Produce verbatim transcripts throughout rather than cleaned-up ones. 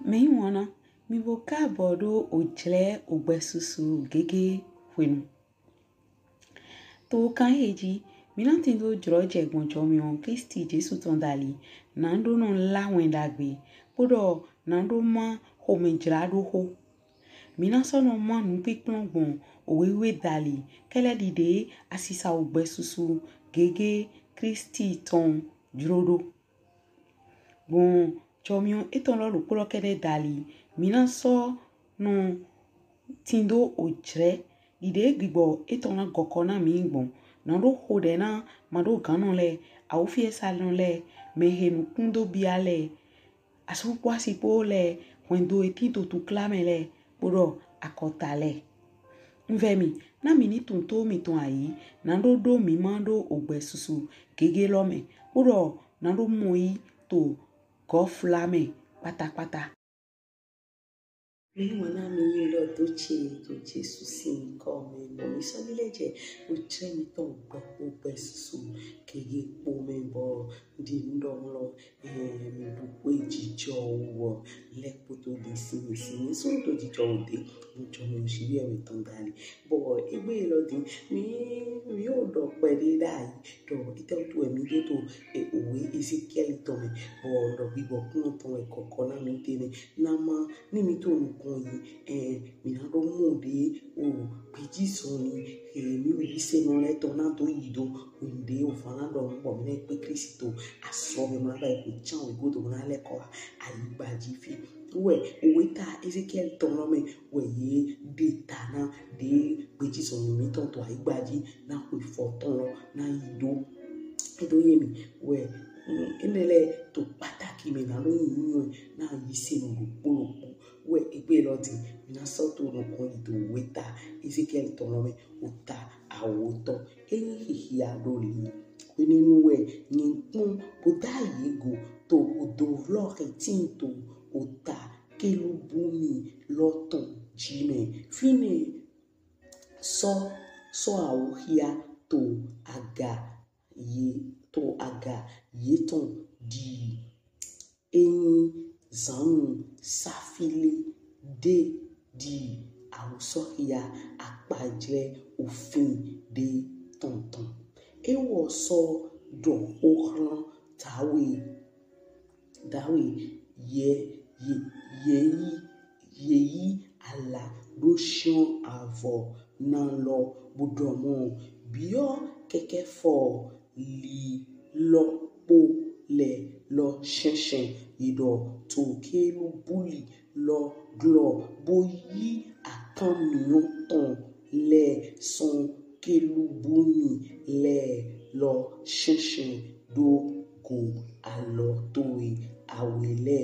Mɛyiwanna, mì bo kaabɔ ɖo ojlɛ ogbɛsusu gege hwenu. To kan he ji, mí na tindo jlɔjɛ gbɔn jɔmiɔn Klisti Jesu tɔn dali, na ɖo nɔ la wɛn ɖagbe, kpoɖɔ na ɖo ma xomɛjlaɖoxo. Mí na sɔ nɔ ma nupinplɔn gbɔn owe wiwe dali, kɛlɛ ɖiɖe asisa ogbɛsusu gege Klisti tɔn jlo ɖo. Gbɔn jɔmiɔn etɔn lɔ ɖokpo lɔ kɛɖɛ dali, mí na sɔ nɔ tindo ojlɛ ɖiɖe gbigbɔ etɔn na gɔkɔ na mí gbɔn. Na ɖo xoɖɛ na maɖoganɔ lɛ, awufiɛsanɔ lɛ, mɛhe nukun do bia lɛ, asu kpo asi kpo lɛ, hwɛndo he tin to tukla mɛ lɛ, kpoɖɔ akɔta lɛ. Un vɛ mì, na mì ni tunwun to mìtɔn ayi, na ɖo ɖo mí ma ɖo ogbɛsusu gege lɔ mɛ, kpoɖɔ na ɖo mɔ yi to gɔfla mɛ kpatakpata. Mí wanna mì yi lɔ do ce to Jesu sin nyikɔ mɛ, bɔ mì sɔ lilɛ jɛ ojlɛ mítɔn gbɔ ogbɛsusu gege kpo mɛ, bɔ ɖi un ɖɔ mlɔ, eh, mì ɖu kpe jijɔ wɔ lɛ kpoto ɖe sin mì sin mì sɔ to jijɔ wɔ ɖe, un jɔ mì si yɛ wɛ tɔn dali. Bɔ egbe lɔ din, mí, mí yo ɖɔ kpɛɖe ɖayi ɖɔ etɛwutu wɛ mí ɖo to, e, owe Ezekiɛli tɔn mɛ, bɔ ɖɔ gbigbɔ kunɔ tɔn wɛ gɔkɔ na mí ɖe nɛ. Na ma ni mí to nukɔn yi, eh, mí na ɖo mɔ ɖe o gbeji zɔnlin he mí wisenɔ lɛ tɔn na do yi do, o ɖe o fa na ɖɔ nukpɔ mí na kpe Klisti to asɔ mɛ, mí na ba yi ko can wɛ godo, mí na lɛkɔ wa ayigba ji fi. Wɛ owe ta Ezekiɛli tɔn lɔ mɛ wɛ ye ɖe ta na ɖe gbeji zɔnlin mítɔn to ayigba ji na xwe fɔtɔn lɔ na yi do. Edo ye mì wɛ, mm, enɛ lɛ to kpataki mɛ na ɖo nyi nyɔ na yisenɔ ɖokpo ɖokpo. Wɛ egbe lɔ din, mí na sɔ to nukɔn yi do owe ta Ezekiɛli tɔn lɔ mɛ, ota awotɔ. Enyi xixia ɖo li. Hwenɛnu wɛ nyɛ kpɔn bo ɖayi go to odo vlɔ he tin to ota kelubumi lɔ tɔn ji mɛ. Finɛ sɔ, sɔ awu xia to aga ye, to aga yetɔn ɖi. Enyi zannu safile ɖe ɖi awusɔxia akpajlɛ ofin ɖe tɔntɔn. Ewɔ sɔ ɖɔ xoxlan dawe, dawe ye, ye, ye yi, ye yi ala ɖo shiɔn avɔ na lɔ bo ɖɔ mɔ, biɔ kɛkɛ fɔ li lɔ kpo lɛ lɔ shɛnshɛn yi ɖɔ to kelubuli lɔ glɔ bo yi akan miɔn tɔn lɛ sɔn kelubumi lɛ lɔ shɛnshɛn ɖo go alɔ towe awe lɛ.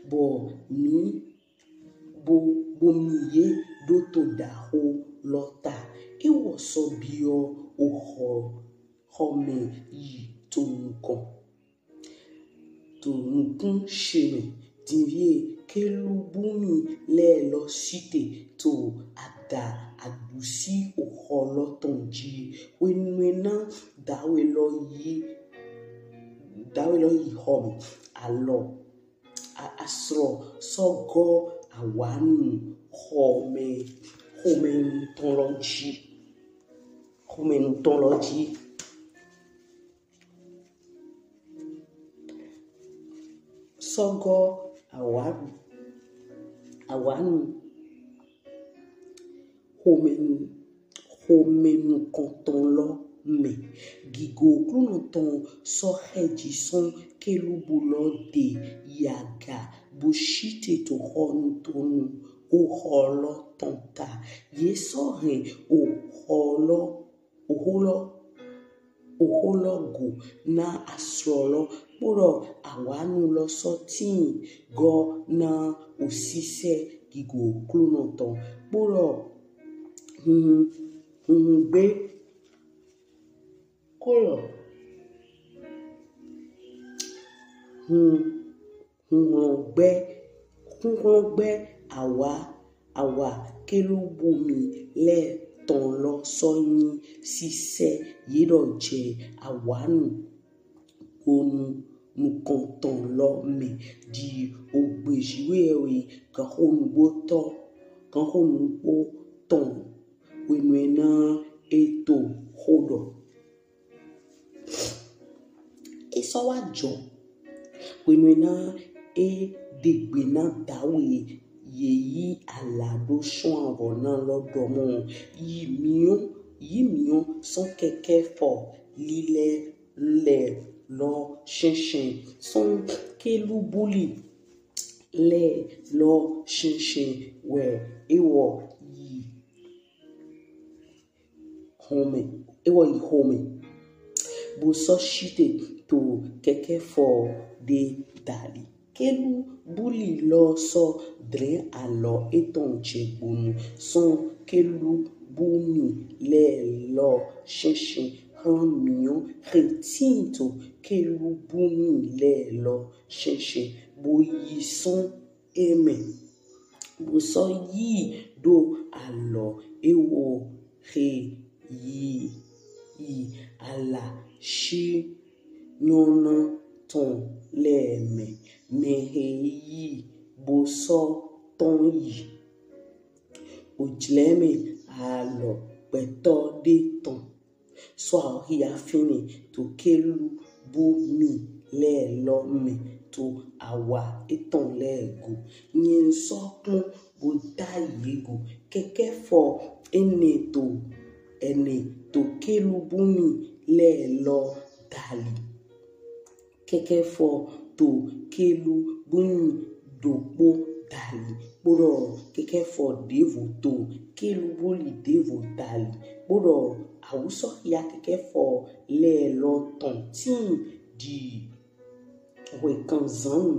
Bɔ mí bo, bo mì ye ɖo to ɖaxo lɔ ta. Ewɔ sɔ biɔ oxɔ, xɔmɛ yi to nukɔn, to nukun she mɛ. Dinvie kelubumi lɛ lɔ site to ada aɖusi oxɔ lɔ tɔn ji. Hwenue na dawe lɔ yi, dawe lɔ yi xɔmɛ, alɔ a, asrɔ sɔ gɔ awanu xɔmɛ, xomɛnu tɔn lɔ ji. Xomɛnu tɔn lɔ ji. Sɔ gɔ awanu, awanu xomɛnu, xomɛnu kɔntɔn lɔ mɛ. Gigo Oklunɔ tɔn sɔ xɛ ji sɔn kelubu lɔ ɖe yi aga bo site to xɔnu tonu oxɔ lɔ tɔn ta. Ye sɔ hɛn oxɔ lɔ, oxo lɔ, oxo lɔ go na asrɔ lɔ, kpoɖɔ awanu lɔ sɔ tin gɔ na osisɛ Gigo Oklunɔ tɔn, kpoɖɔ hunhun, hunhun gbe kolɔ, hun, hunhlɔn gbɛ, hunhlɔn gbɛ awa, awa kelubumi lɛ tɔn lɔ sɔ nyi sisɛ ye ɖɔ jɛ awanu gonu nukɔntɔn lɔ mɛ, ɖi ogbe Jiwheyɛwhe Ganxonugbotɔ, Ganxonugbo tɔn hwenuena e to xo ɖɔ. E sɔ wa jɔ hwenuena e ɖegbe na dawe ye yi ala ɖo sɔn avɔ na lɔ ɖɔ mɔ, yi miɔ, yi miɔ sɔn kɛkɛ fɔ lilɛ lɛ lɔ shɛnshɛn, sɔn kelubuli lɛ lɔ shɛnshɛn wɛ ewɔ yi xɔmɛ, ewɔ yi xɔmɛ, bo sɔ shite to kɛkɛ fɔ ɖe dali. Kelubuli lɔ sɔ dlɛn alɔ etɔn jɛgbonu sɔn kelubumi lɛ lɔ shɛnshɛn hlan miɔ xe tin to kelubumi lɛ lɔ shɛnshɛn bo yi sɔn e mɛ, bo sɔ yi ɖo alɔ ewɔ xe yi yi ala shi nyɔna tɔn lɛ mɛ, mɛ xe yi bo sɔ tɔn yi. Ojlɛ mɛ alɔ gbɛtɔ ɖe tɔn sɔ awɔxia finɛ to kelubumi lɛ lɔ mɛ to awa etɔn lɛ go. Nyɛ sɔ kpɔn bo da ye go. Kɛkɛ fɔ ɛnɛ to ɛnɛ to kelubumi lɛ lɔ dali. Kɛkɛ fɔ to kelubumi ɖokpo dali, kpoɖɔ kɛkɛ fɔ ɖevo to kelubuli ɖevo dali, kpoɖɔ awusɔxia kɛkɛ fɔ lɛ lɔ tɔn tin ɖi hwekanzannu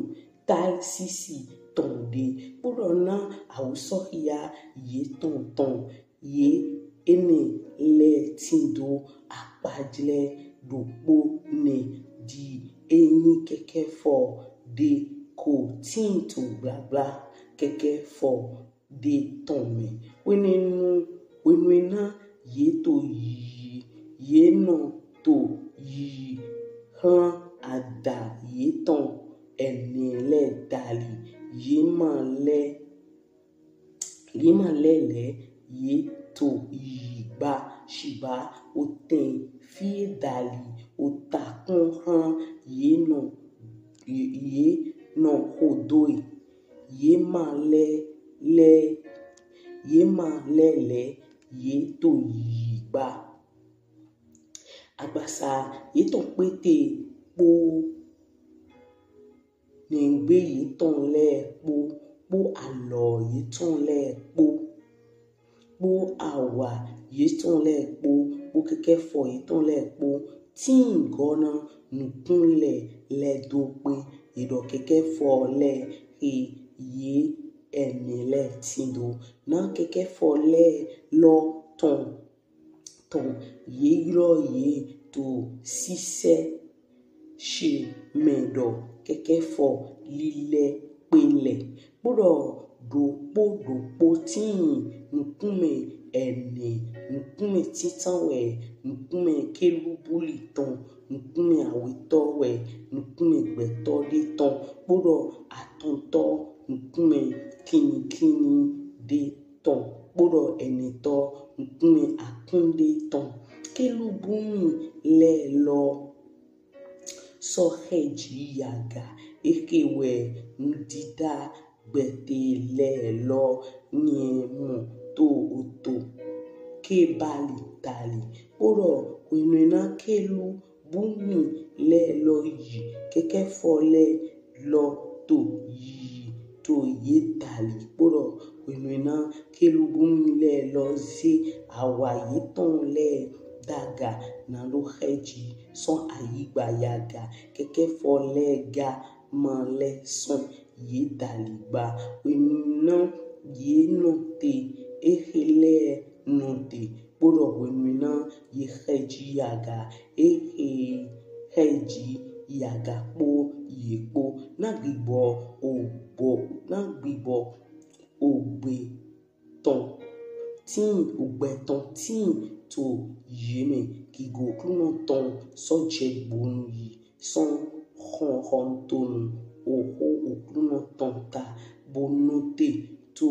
Tarsisi tɔn ɖe, kpoɖɔ na awusɔxia yetɔn tɔn ye ɛnɛ lɛ tindo akpajlɛ ɖokpo nɛ ɖi e nyi kɛkɛ fɔ ɖe ko tin to gblagbla kɛkɛ fɔ ɖe tɔn mɛ. Hwenɛnu hwenuena ye to yiyi, ye nɔ to yiyi hlan ada yetɔn ɛnɛ lɛ dali, ye ma lɛ ye ma lɛ lɛ ye to yiyi gba, shigba otɛn fie dali, ota kpɔn hlan ye nɔ ye nɔ xodo e. Ye ma lɛ lɛ ye ma lɛ lɛ ye to yiyi gba. Agbasa yetɔn kpete kpo nɛgbe yetɔn lɛ kpo, kpo alɔ yetɔn lɛ kpo, kpo awa yetɔn lɛ kpo, kpo kɛkɛ fɔ yetɔn lɛ kpo tin gɔ na nukun lɛ lɛ do kpe, ye ɖɔ kɛkɛ fɔ lɛ xe ye ɛnɛ lɛ tindo. Na kɛkɛ fɔ lɛ lɔ tɔn tɔn ye ylɔ ye to sisɛ she mɛ ɖɔ kɛkɛ fɔ lilɛ kpe lɛ. Kpoɖɔ ɖokpo ɖokpo tin nukunmɛ ɛnɛ, nukunmɛ tintan wɛ nukunmɛ kelubuli tɔn, nukunmɛ awetɔ wɛ nukunmɛ gbɛtɔ ɖe tɔn, kpoɖɔ atɔntɔ nukunmɛ kinnikinni ɖe tɔn, kpoɖɔ ɛnɛtɔ nukunmɛ akun ɖe tɔn. Kelubumi lɛ lɔ sɔ xɛji yi aga, exe wɛ nudida gbɛte lɛ lɔ nyɛ mɔ to oto Kebali dali. Kpoɖɔ hwenuena kelubumi lɛ lɔ yi, kɛkɛ fɔ lɛ lɔ to yiyi to ye dali, kpoɖɔ hwenuena kelubumi lɛ lɔ ze awa yetɔn lɛ daga nado xɛji sɔn ayigba yi aga, kɛkɛ fɔ lɛ ga ma lɛ sɔn ye dali gba. Hwenuena ye nɔte, exe lɛ nɔte, kpoɖɔ hwenuena ye xɛji yi aga, exe xɛji yi aga kpo ye kpo. Na gbigbɔ ogbɔ, na gbigbɔ ogbe tɔn tin, ogbɛ tɔn tin to ye mɛ, gigo Oklunɔ tɔn sɔ jɛgbonu yi sɔn xɔntonu oxo Oklunɔ tɔn ta, bo nɔte to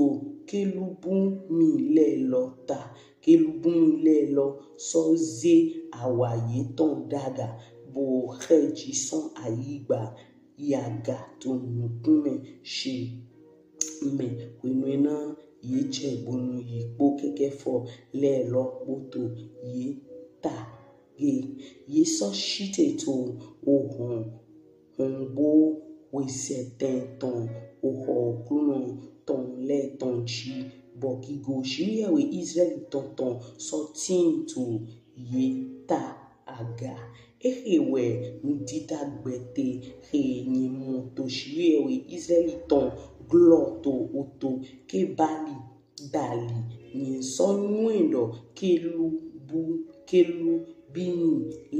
kelubimi lɛ lɔ ta. Kelubimi lɛ lɔ sɔ ze awa yetɔn daga, bo xɛ ji sɔn ayigba yi aga to nukunmɛ ce mɛ. Hwenu e na ye jɛ gbonu yi kpo kɛkɛfɔ lɛ lɔ kpo to ye ta ge, ye sɔ site to ohɔn hɔngbo wezɛtɛn tɔn oxɔ Oklunɔ tɔn lɛ tɔn ji, bɔ gigo Jiwheyɛwhe Izlaɛli tɔn tɔn sɔ tin to ye ta aga. Exe wɛ nudida gbɛte xe nyɛ mɔ to Jiwheyɛwhe Izlaɛli tɔn glɔ to oto Kebali dali. Nyɛ sɔ nywɛ ɖɔ kelubu kelubimi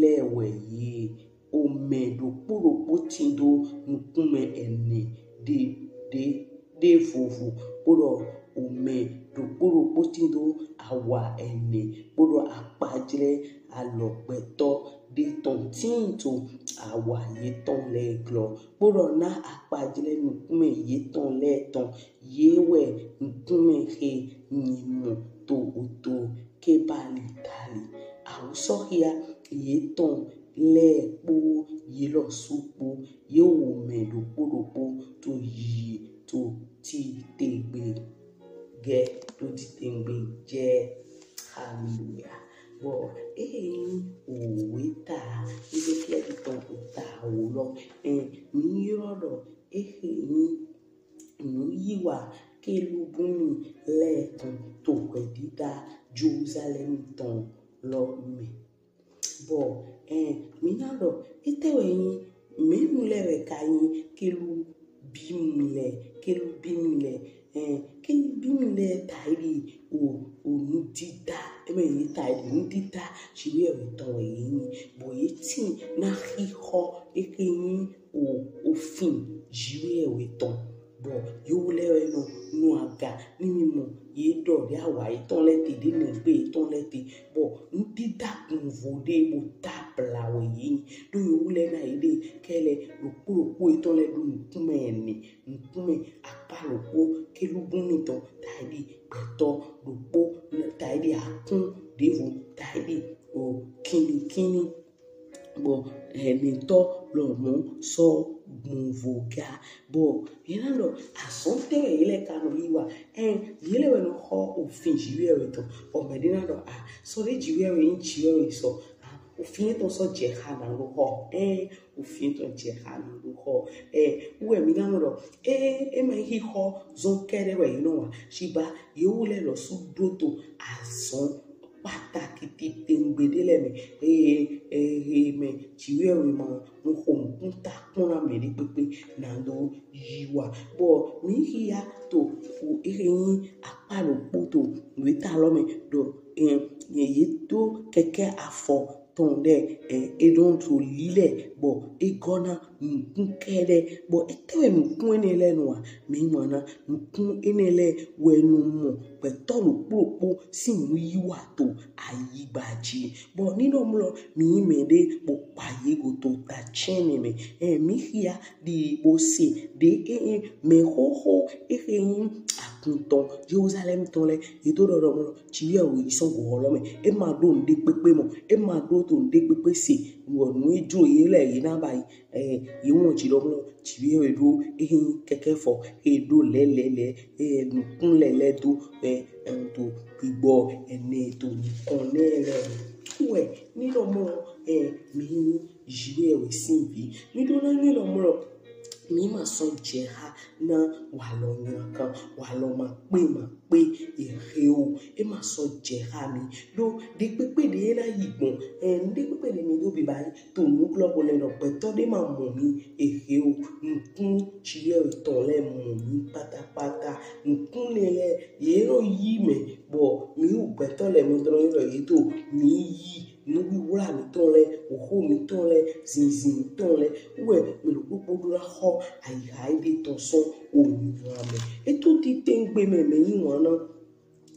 lɛ wɛ ye. Omɛ ɖokpo ɖokpo tindo nukunmɛ ɛnɛ ɖe ɖe ɖe vovo, kpoɖɔ omɛ ɖokpo ɖokpo tindo awa ɛnɛ, kpoɖɔ akpajlɛ alɔgbɛtɔ ɖe tɔn tin to awa yetɔn lɛ glɔ, kpoɖɔ na akpajlɛ nukunmɛ yetɔn lɛ tɔn. Ye wɛ nukunmɛ xe nyɛ mɔ to oto Kebali dali. Awusɔxia yetɔn lɛ kpo ye lɔsu kpo, ye wɛ omɛ ɖokpo ɖokpo to yi to titengbe gɛ to titengbe jɛ. Haleluya. Bɔ exe nyi owe ta Ezekiɛli tɔn ota wo lɔ, ɛn, mi yrɔ ɖɔ exe nyi nuyiwa kelubimi lɛ tɔn to hwɛdida Jelusalɛm tɔn lɔ mɛ. Bɔ ɛn, mi na ɖɔ etɛ wɛ nyi, mɛnu lɛ wɛ ka nyi kelubimi lɛ, kelubimi lɛ, ɛn, kelubimi lɛ ta yi ɖi o, o nudida, e mɛ ye ta yi ɖi nudida Jiwheyɛwhe tɔn wɛ ye nyi, bɔ ye tin na xixɔ exe nyi o, ofin Jiwheyɛwhe tɔn. Bɔ yewu lɛ wɛ nɔ nu aga ni mi mɔ ye ɖɔ ɖe awa yetɔn lɛ te, ɖe nɛgbe yetɔn lɛ te, bɔ nudida gbɔnvo ɖe bo ta bla wɛ ye nyi, ɖo yewu lɛ na yeɖe kɛlɛ ɖokpo ɖokpo yetɔn lɛ ɖo nukunmɛ ɛnɛ, nukunmɛ akpa ɖokpo kelubimi tɔn ta yi ɖi gbɛtɔ, ɖokpo ta yi ɖi akun, ɖevo ta yi ɖi o kinnikinni. Bɔ ɛnɛtɔ lɔ mɔ sɔ gbɔnvo ga. Bɔ ye na ɖɔ azɔn tɛ wɛ ye lɛ ka nɔ yi wa, ɛn, ye lɛ wɛ nɔ xɔ ofin Jiwheyɛwhe tɔn. Bɔ mɛɖe na ɖɔ a, sɔ ɖe Jiwheyɛwhe nyi Jiwheyɛwhe sɔ, a, ofin etɔn sɔ jɛ xa na ɖo xɔ, ɛn, ofin etɔn jɛ xa na ɖo xɔ. Ɛ, wɛ mi na mɔ ɖɔ e, e mɛ xixɔ zɔn kɛɖɛ wɛ ye nɔ wa, ciba yewu lɛ lɔsu ɖo to azɔn pataki titengbe ɖe lɛ mɛ. Ehe, ehe mɛ Jiwheyɛwhe ma nɔ xo nukun ta kpɔn na mɛɖekpekpe na ɖo yi wa. Bɔ mi xia to o, exe nyi akpa ɖokpo to weta lɔ mɛ ɖɔ, ɛn, ye do kɛkɛ afɔ tɔn ɖe, ɛ, e ɖo to lilɛ, bɔ e gɔ na nukun kɛɖɛ. Bɔ etɛ wɛ nukun enɛ lɛ nɔ wa? Mi ŋlɔ na nukun enɛ lɛ wɛ nɔ mɔ gbɛtɔ ɖokpo ɖokpo sin nuyiwa to ayigba ji. Bɔ ni nɔ mlɔ mi mɛɖe bo kpa ye go to ta cɛnɛ mɛ. Ɛ, mi xia ɖi bo se ɖe, ɛ, ɛ, mɛ xoxo exe nyi aguntɔ Jelusalɛm tɔn lɛ, ye do ɖɔ ɖɔ mlɔ Jiwheyɛwhe yi sɔn goxɔ lɔ mɛ. E ma ɖo nuɖekpekpe mɔ. E ma ɖo to nuɖekpekpe se. Wɔ nu e jlo ye lɛ ye na ba yi. Ɛ, ye wɔn ji ɖɔ mlɔ Jiwheyɛwhe ɖo ehe nyi kɛkɛfɔ, e ɖo lɛlɛlɛ, e nukun lɛlɛ do, ɛ, ɛn, to gbigbɔ ɛnɛ to nukɔn nɛ lɛ. Wɛ ni ɖɔ mlɔ, ɛ, mi nyi Jiwheyɛwhe sin vi. Mi ɖo na nyi ɖɔ mlɔ mi ma sɔ jɛ xa na walɔ nylankan, walɔ ma kpe ma kpe exe o. E ma sɔ jɛ xa mi. Ɖo ɖekpekpe ɖe na yi gbɔn, ɛ, ɖekpekpe ɖe mi ɖo biba yi to nuglɔ ko lɛ nɔ gbɛtɔ ɖe ma mɔ mi exe o. Nukun Jiwheyɛwhe tɔn lɛ mɔ mi patapata. Nukun nɛ lɛ ye nɔ yi mɛ, bɔ mi wu gbɛtɔ lɛ mɔ drɔ yi lɔ ye to mi yi nuwiwla mitɔn lɛ, oxo mitɔn lɛ, zinzin mitɔn lɛ, wɛ mi ɖokpokpo ɖo na xɔ ayiha eɖe tɔn sɔn onua mɛ. E to titengbe mɛ, mɛ nyi wana.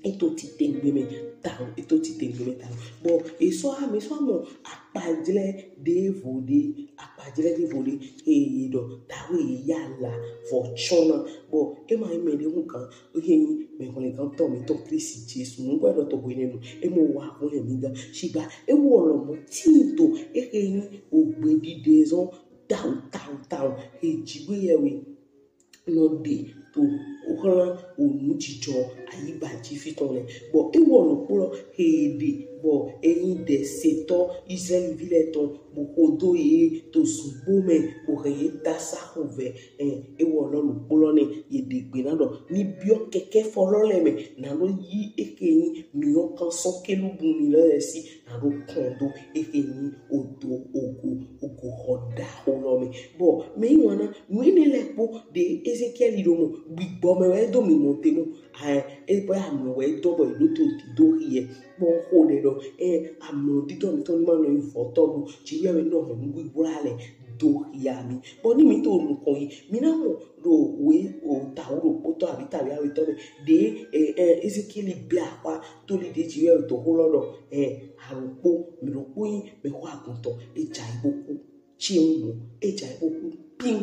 Eto titengbe mɛ tawo, eto titengbe mɛ tawo. Bɔ esɔ ame sɔ mɔ akpajlɛ ɖevo ɖe, akpajlɛ ɖevo ɖe, eye ɖɔ tawe ye ya la vɔ tsɔna. Bɔ ema yi mɛ ɖe hu kan, eye nyi mɛ hɔn kan tɔ mi tɔ Kristi Jesu. Nugba ɖɔ tɔ hwe nenu, emo wa hɔn mi gan. Shigba ewo lɔ mɔ tin to, eye nyi ogbe ɖiɖe zɔn tawo, tawo, tawo. Eji we yɛ we nɔ ɖe to xlã onu jijɔ ayigba ji fitɔn lɛ. Bɔ ewɔ nukplɔ he ɖe bɔ eyin ɖe setɔ Israɛli vi lɛ tɔn bo xodo ye to zungbo mɛ bo hɛn ye dasa xovɛ. Ɛn, ewɔ nɔ nukplɔ nɛ ye ɖe gbe na ɖɔ ni biɔ kɛkɛ fɔlɔ lɛ mɛ na ɖo yi eke yin miɔ kan sɔn kelubimi lɛ si na ɖo kɔn do eke yin odo ogo ogo xɔ ɖaxo lɔ mɛ. Bɔ mɛ yi wana nu ene lɛ kpo ɖe Ezekiɛli ɖo mɔ, gbigbɔ mɛ wɛ do mi mɔ te mɔ. Ɛ, e bɔ amlɔ wɛ dɔ bɔ eɖo to ti do xi yɛ. Kpɔ xo ɖe ɖɔ, ɛ, amlɔ didɔ mi tɔ ni ma nɔ yi vɔ tɔ ɖo. Ci yɛ wɛ nɔ hɛn nu gbigbo la lɛ do xi ya mi. Bɔ ni mi to nukɔn yi, mi na mɔ ɖo we o tawu ɖo kpotɔ abi tawu awe tɔ mɛ. Ɖe, ɛ, ɛ, Ezekiɛli bia akpa to li ɖe ci yɛ wɛ to xo lɔ ɖɔ, ɛ, alukpo, mi ɖo kpo yi, mi xɔ aguntɔ, e ja yi bo ku. Ci ŋu mɔ, e ja yi bo ku pin,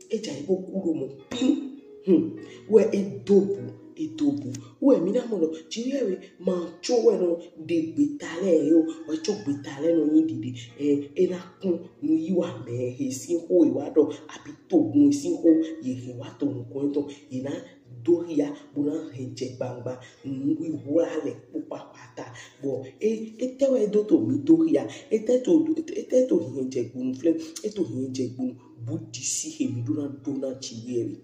e ja yi bo ku ɖo mɔ pin. Hmm. Wɛ e do bu, e do bu. Wɛ mi na mɔ ɖɔ ci yɛ wɛ ma tso wɛ nɔ ɖe gbeta lɛ yo, wɛ tso gbeta lɛ nɔ nyi ɖiɖi. Ɛ, e na kun nu yi wa mɛ he sin xo e wa ɖɔ abi togun sin xo ye he wa to nukɔn tɔ ye na do xia bo na hɛn jɛ gbangba nu wiwa lɛ kpokpakpata. Bɔ e, etɛ wɛ do to mi do xia, etɛ to, etɛ to hɛn jɛ gbonu flɛ, e to hɛn jɛ gbonu budisi he mi ɖo na ɖo na ci yɛ wɛ.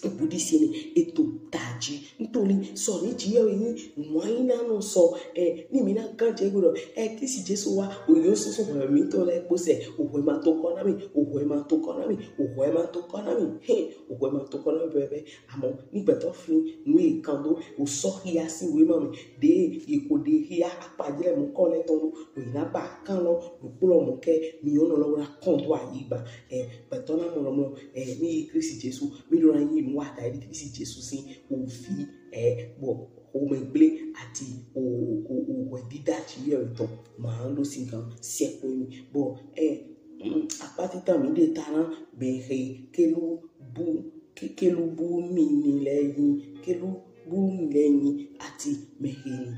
Budisi ni e to taji. Ntoli sɔ ni ci yɛ wɛ ni nua yi na nɔ sɔ, ɛ, ni mi na gan jɛ gbɔdɔ, ɛ, Kristi Jesu wa, o yo soso hwɛ mi to lɛ kpo sɛ, o hwɛ ma to kɔ na mi, o hwɛ ma to kɔ na mi, o hwɛ ma to kɔ na mi, hɛn, o hwɛ ma to kɔ na mi bɛbɛ. Amɔ ni gbɛtɔ fi nu yi kan do o sɔ xia si wema mɛ ɖe yi ko ɖe xia akpajlɛ mu kɔ lɛ tɔn do yi na ba kan lɔ do kplɔ mɔ kɛ mi yɔn nɔ lɔ wla kɔn do ayigba. Ɛ, gbɛtɔ na mɔ lɔ mɔ, ɛ, mi yi Kristi Jesu, mi ɖo na yi nu wa da yi Kristi Jesu si o fi, ɛ, bɔ o mɛ gble ati o, o, o wɛ dida ci yɛ tɔn ma lo si kan sɛ ko mi bɔ, ɛ, mm, akpatita mi ɖe ta na bɛ he kelu bu ke-, kelubimi lɛ nyi, kelubimi lɛ nyi ati mɛ he nyi,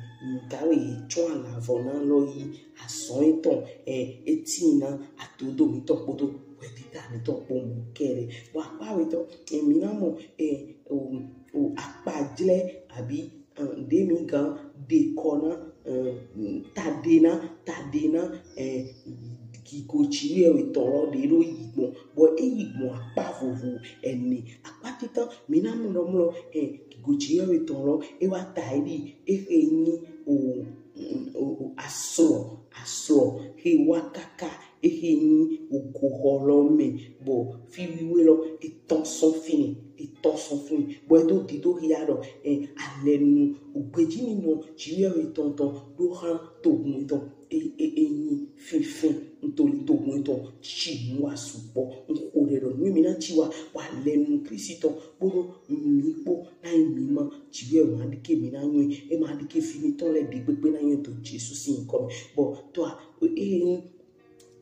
nda wɛ ye tsɔ alavɔ na lɔ yi azɔn etɔn, ɛ, eti na atodo mitɔn kpodo wɛdida mitɔn kpo mɔ kɛɖɛ. Bɔ akpa wetɔ, ɛ, mi na mɔ, ɛ, o, o akpajlɛ abi, ɛ, ɖe mi gan ɖe kɔ na, ɛ, taɖe na, taɖe na, ɛ, gigo ci yɛ wetɔn lɔ ɖe ɖo yi gbɔn. Bɔ e yi gbɔn akpa vovo ɛnɛ. Akpa titan mi na mlɔmlɔ, ɛ, gigo ci yɛ wetɔn lɔ e wa ta yi ɖi e he nyi o, o, o, aslɔ, aslɔ he wa kaka e he nyi ogoxɔ lɔ mɛ. Bɔ fi wiwe lɔ e tɔn sɔn fi nɛ, e tɔn sɔn fi nɛ. Bɔ e do dido xia ɖɔ, ɛ, alɛnu ogbeji ni nɔ ci yɛ wetɔn tɔn ɖo xlan togun etɔn. E, e, e nyi finfin, ntoli togun etɔn ci nu wa sukpɔ. N xo ɖɛ ɖɔ nu mi na ci wa, wa lɛ nu Kristi tɔn kpodo mi kpo na yi mi ma ci yɛ ma ɖike mi na nyɔɛ, e ma ɖike fi mitɔn lɛ ɖe kpekpe na nyɔɛ to Jesu sin nyikɔ mɛ. Bɔ to a, e, e nyi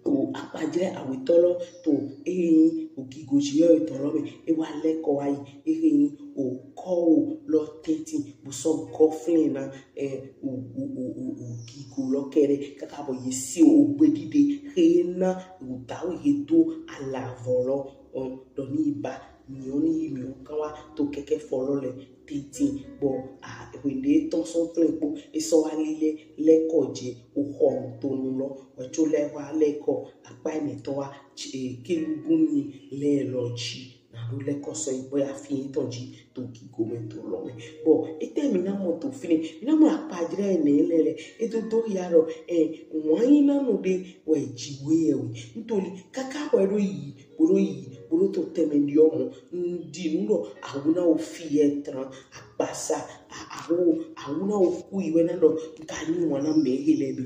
o akpajlɛ awetɔ lɔ to e nyi o gigo ci yɛ wetɔn lɔ mɛ, e wa lɛkɔ wa yi e he nyi o kɔwo lɔ tɛntin bo sɔ gɔflɛn na, ɛ, o, o, o, o, o gigo lɔ kɛɖɛ kaka bɔ ye si o gbeɖiɖe he na o dawe he do alavɔ lɔ, ɔ, ɖɔ ni ba miɔ ni yi miɔ kan wa to kɛkɛ fɔ lɔ lɛ tɛntin. Bɔ a, hwenu ɖe tɔn sɔn flɛn kpo e sɔ wa lilɛ lɛkɔ jɛ o xɔnu tonu lɔ, wɛ tso lɛ wa lɛkɔ akpa ɛnɛtɔ wa, ɛ, kelubimi lɛ lɔ ji. Na ɖo lɛkɔ sɔ yi gbɔ ya fi etɔn ji to gigo mɛ to lɔ mɛ. Bɔ etɛ mi na mɔ to fi nɛ, mi na mɔ akpajlɛ ɛnɛ lɛ lɛ e do do xia ɖɔ, ɛ, wanyi na nɔ ɖe wɛ ji we yɛ we. Ntoli kaka bɔ e ɖo yi, bo ɖo yi, bo ɖo to tɛnmɛ ɖiɔ mɔ, n ɖi nu ɖɔ awu na wo fi yɛ tran akpasa, a, awu, awu na wo ku yi wɛ na ɖɔ n ka nyi wana mɛ he lɛ bi.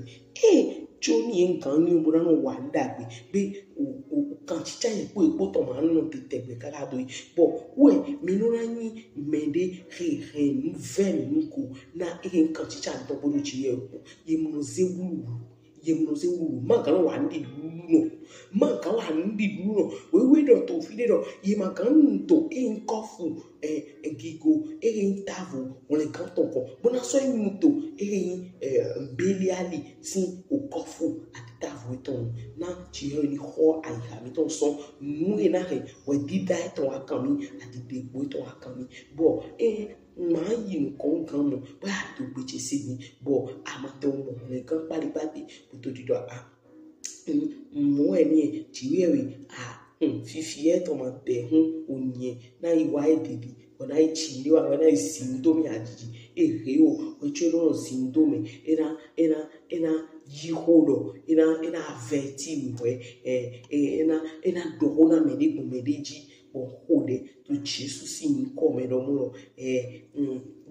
E, tso ni ye n kan nyi bo na nɔ wa n ɖagbe be o, o, o kan cica yi kpo ekpo tɔ ma nɔ tete gbe kaka do yi. Bɔ Wɛ mi nɔ na nyi mɛ ɖe he he nu vɛ mi nu ko na ehe kan cica ŋutɔ bo ɖo ci yɛ o. Ye mu nɔ ze wulu wulu. Ye mu nɔ ze wulu wulu. Ma gan nɔ wa nu ɖi ɖuɖu nɔ. Ma gan wa nu ɖi ɖuɖu nɔ. Wewe ɖɔ to fi ɖe ɖɔ ye ma gan nu to ehe kɔfu e e gigo ehe tavo wòle gan tɔn kɔ. Bo na sɔ yi nu to ehe e beliali si o kɔfu ati tavo etɔn na ci yɛ ni xɔ ayiha mi tɔn sɔn nu e na he wɛ dida etɔn akan mi ati degbo etɔn akan mi. Bɔ e ma yi nukɔn gan mɔ bɔ a to gbe ce se mi bɔ a ma tɛ o mɔ hwlɛngan kpalikpali kpoto ɖiɖɔ a mɔ ɛ ni ci yɛ we a fifi etɔn ma tɛ hun o nyɛ na yi wa e didi wɔ na yi ci ɖe wa wɔ na yi si ŋdo mi adidi ehe o wɔ tso ɖo si ŋdo mi ena ena ena yi xo ɖɔ ena ena avɛti mi wɛ ɛ ena ena ɖɔ xo na mɛ ɖe gbɔn mɛ ɖe ji bɔ xo ɖe to Jesu si ŋkɔ mɛ ɖɔ mu lɔ ɛ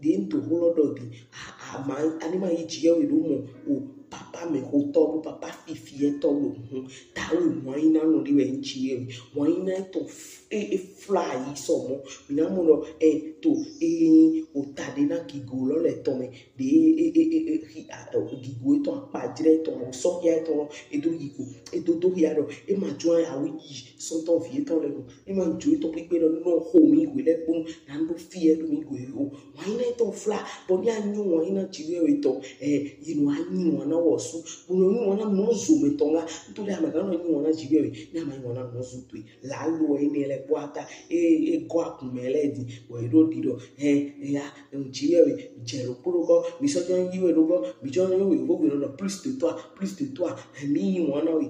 ɖe ŋ to xo lɔ ɖɔ di a ma ani ma yi ji yɛ we ɖo mɔ o papa mɛ xo tɔ ɖo papa fifi etɔ ɖo hun ta we mɔ ayi na nɔ ɖe wɛ ŋ ji yɛ we mɔ ayi na etɔ e e fla yi sɔ mɔ mi na mɔ lɔ ɛ to e o ta ɖe na gigo lɔ le tɔ mɛ ɖe e e e e e hi a ɔ gigo etɔn akpajrɛ etɔn o sɔhia etɔn lɔ edo yi ko edo do hia ɖɔ e ma jɔ awu yi sɔtɔ vi etɔn lɛ no e ma jɔ etɔn kpekpe lɔ nɔ xo mi wɛ lɛ kpɔn na ɖo fi ɛ ɖo mi wɛ o wɔnyi na etɔn fla bɔ ni a nyɔ wɔnyi na ji wɛ etɔn ɛ yi nɔ a nyi wɔn na wɔ su bɔ nɔ nyi wɔn na nɔ zo mɛ tɔn ŋa ŋtɔ lɛ a ma ga nɔ nyi wɔn na ji wɛ ni a ma nyi wɔn na nɔ zo to e la lo ɛ ne lɛ kpɔ ata e e gɔ akun mɛ lɛ di wɔ e ɖo ɖi ɖɔ ɛ ya ŋtsi yɛ we dze ɖo kpolo kɔ mi sɔ jɔ yi we ɖo kɔ mi jɔ yi we ɖo kɔ plus de toi plus de toi mi yi wɔn na we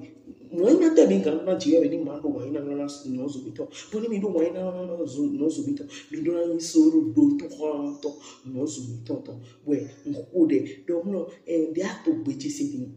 wɔn na tɛ mi gan na dzi yɛ we ni ma ɖo wɔn na na nɔ zo mi tɔ bɔ ni mi ɖo wɔn na na nɔ zo mi tɔ mi ɖo na yi so ɖo ɖo to xɔ tɔ nɔ zo mi tɔ tɔ wɛ ŋku ɖe ɖɔ mlɔ ɛ ɖe a to gbe tsi se ni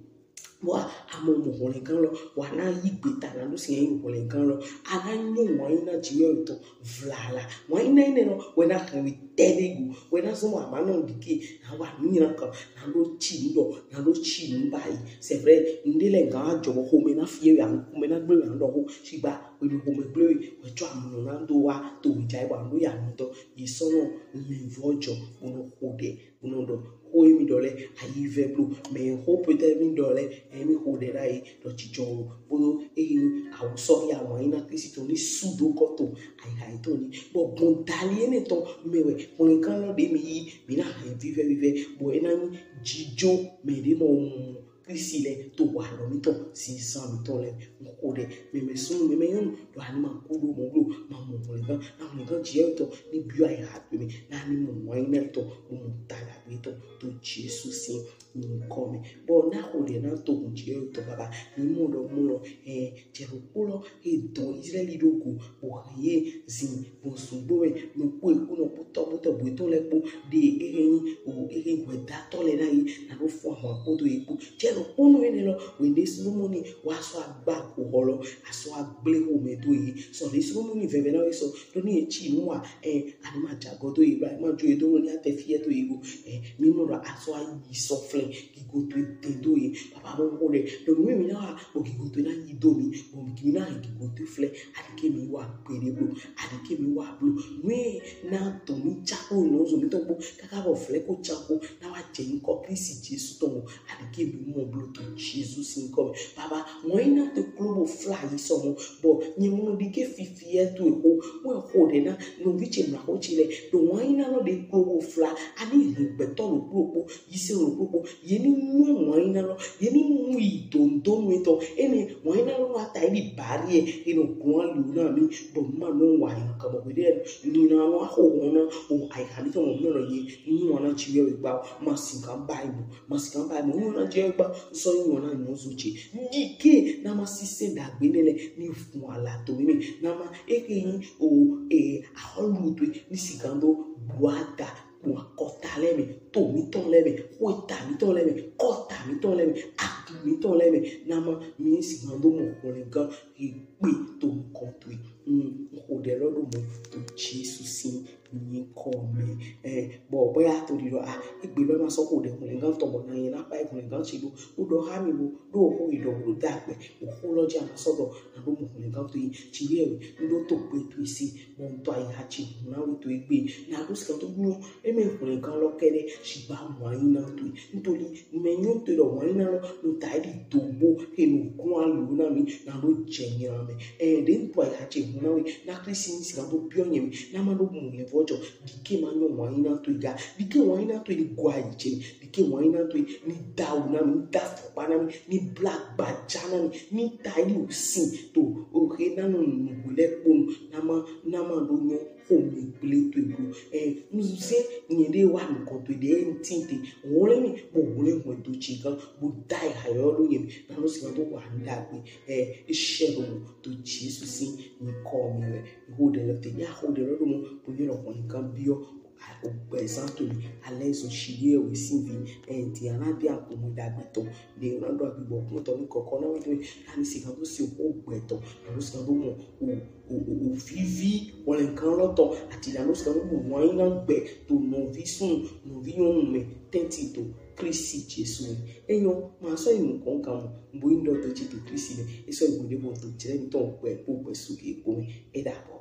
wa ame mɔ hɔlɛngan lɔ wa na yi gbeta na ɖo si yi hɔlɛngan lɔ a na nyɔ wɔn na dzi yɛ tɔ vlala wɔn na yi nɛ lɔ wɛ na hɛn mi tɛ ɖe go wɛ na zɔn wa ma nɔ dike na wa nu nyina kan na ɖo tsi nu ɖɔ na ɖo tsi nu ba yi c'est vrai nu ɖe lɛ gan jɔ xɔme na fie ya xɔme na gble ya ɖɔ xo sigba wɛ mi xɔme gble wɛ wɛ tsɔ amu na do wa to dza yi wa nu ya nu tɔ yi sɔ nɔ mi vɔ jɔ mo nɔ xo ɖe Unɔ ɖɔ xo emi ɖɔ lɛ ayi vɛ blo mɛ xo pete mi ɖɔ lɛ emi xo ɖe ɖa yi ɖɔ jijɔ o kpodo eyi ni awusɔ ya wɔn yi na Kristo ni sudo kɔto ayi ha yi to ni bɔ gbɔn dali ene tɔ mɛ wɛ kpɔnkan lɔ ɖe mi yi mi na hɛn vivɛ vivɛ bɔ ena ni jijo mɛ ɖe mɔ mu Kristi lɛ to wa lɔ mi tɔ si san mi tɔ lɛ ŋko ɖe mɛ mɛ sunu mɛ mɛ nyɔnu ɖɔ ani ma ko ɖo mɔ blo ma mɔ mɔ lɛ gan na mɔ lɛ gan jiyɛ tɔ ni biɔ ayi ha to mi na ni mɔ mɔ ayi na tɔ mɔ mɔ ta la mi tɔ to Jesu si ŋkɔ mɛ bɔ na xo ɖe na to ŋu jiyɛ tɔ baba ni mɔ ɖɔ mɔ lɔ ɛ jɛ ɖo kpɔ lɔ e dɔn Israeli ɖo go bɔ ye zin bɔ sugbo mɛ nɔ kpɔ eku nɔ kpɔtɔ kpɔtɔ bɔ etɔ lɛ kpɔ ɖe ehe nyi o ehe hwɛdatɔ lɛ na yi na ɖo fɔ ahɔn kpodo ye kpo jɛ ɖo kpɔnu ene lɔ wende Solomoni wa sɔ agba ko xɔ lɔ asɔ agble xomɛ do ye sɔ ɖe Solomoni vɛvɛ na ye sɔ ɖo ni ye tsi nu wa ɛ ani ma dza gɔ do ye bla ma dzo ye do ni ate fie do ye go ɛ mi mɔ ɖɔ asɔ ayi sɔ flɛ gigo to de do ye baba mo ko ɖe ɖo nu mi na wa o gigo to na yi do mi o mi na gigo to flɛ aɖike mi wa gbe ɖe blo aɖike mi wa blo nu ye na dɔn mi tsa ko nɔ zo mi tɔ kpo kaka bɔ flɛ ko tsa ko na wa jɛ ŋkɔ Kristi Jesu tɔ mɔ aɖike mi mɔ blo to Jesu si ŋkɔ mɛ baba mɔ yi na te klo bo fla yi sɔ mɔ bɔ nye mɔ ɖi ke fifi yɛ to exo mɔ exo ɖe na nɔvi tse mla xo tsi lɛ ɖo mɔ yi na lɔ ɖe klo bo fla ani hɛn gbɛtɔ ɖo kpokpo yi se ɖo kpokpo ye ni mɔ mɔ yi na lɔ ye ni mu yi dondonu etɔ ene mɔ yi na lɔ wa ta yi di barrière eno gbɔn ali na mi bɔ ma nɔ wa yi ka bɔ gbe ɖe ni na nɔ axo wɔn na o ayi ka mi tɔ mɔ mi nɔ ye ni wɔn na tsi yɛ gba ma si ka ba yi mɔ Masikan ba mo nyɔna jɛ gba sɔ nyɔna nyɔ zo jɛ. Dike na ma sise dagbe ne lɛ ni fun ala to mi na ma eke yi o e ahɔlu to ni sikan do buata bua kɔta lɛ mɛ to mi tɔn lɛ mɛ xɔta mi tɔn lɛ mɛ kɔta mi tɔn lɛ mɛ aku mi tɔn lɛ mɛ na ma mi sikan do mɔ xɔlɛ gan egbe to kɔntoi. N xo ɖe lɔ ɖo mɔ to Jesu si Nyikɔ mɛ. Ɛ, bɔ bɔ ya to ɖiɖɔ a, egbe lɔ ma sɔ ko ɖe hwlɛngan tɔn bɔ na yɛn na kpa hwlɛngan ci ɖo, wo ɖɔ ha mi bo ɖo oxo yi ɖɔ wo da gbe, oxo lɔ ji a ma sɔ ɖɔ na ɖo mɔ hwlɛngan to yi ci yɛ we, n ɖo to gbe to yi si, bɔ n tɔ ayi ha ci hun na we to yi gbe, na ɖo sika to nyɔ, e mɛ hwlɛngan lɔ kɛɖɛ ci ba mɔ ayi na to yi, n to li mɛ nyɔ to ɖɔ mɔ ayi na lɔ, no ta yi ɖi dogbo, he no kun alo na mi, na ɖo jɛ nyɛ mɛ. Ɛ, ɖe n tɔ ayi ha ci hun na we, na Klisti ni sika to biɔ nyɛ mi, na ma ɖo mɔ lɛ vɔ jɔ, ɖike ma nyɔ mɔ ayi na to yi ga, ɖike mɔ ayi na to yi ni gɔ ayi jɛ, ɖike mɔ ayi na to yi ni da awu na mi, ni da afɔkpa na mi, ni bla agbaja na mi, ni ta yi o sin to oxe na nɔ nu lɛ kponu, na ma, na ma ɖo nyɔ xo mi gble to yi blo. Ɛ, n ze nyɛ ɖe wa nukɔn to yi ɖe n tin te, hwlɛn mi bo hwlɛn hwɛndo ci gan, bo da yi ha yɔ ɖo nyɛ mi, na ɖo sika to wa n da gbe. Ɛ, e shɛ ɖo mo to Jesu sin nyikɔ mɛ wɛ. Xo ɖe lɔ te, ya xo ɖe lɔ ɖo mo, bo yɔ lɔ hwlɛngan biɔ ogbɛzan to mi, alɛ zo ci ɖe we sin vi, ɛ, ti ana de akpo mo da gbe tɔn, ɖe na ɖo agbigbɔ kun tɔn ni kɔkɔ na we to, na ni sika to si oxo gbɛ tɔn, na ɖo sika to mɔ o, o, o, o vivi hwlɛngan lɔ tɔn, ati na ɖo sika to mɔ mɔ ayi na gbe to nɔvi sunnu, nɔvi nyɔnu mɛ, tɛnti to Klisti Jesu mɛ. Enyɔ, ma sɔ yi nukɔn kan mɔ, bo yi n ɖɔ to ci to Klisti mɛ, e sɔ yi bo ɖe bɔ to jɛ mi tɔn gbɛ kpo gbɛ su ke kpo mɛ, e da bɔ.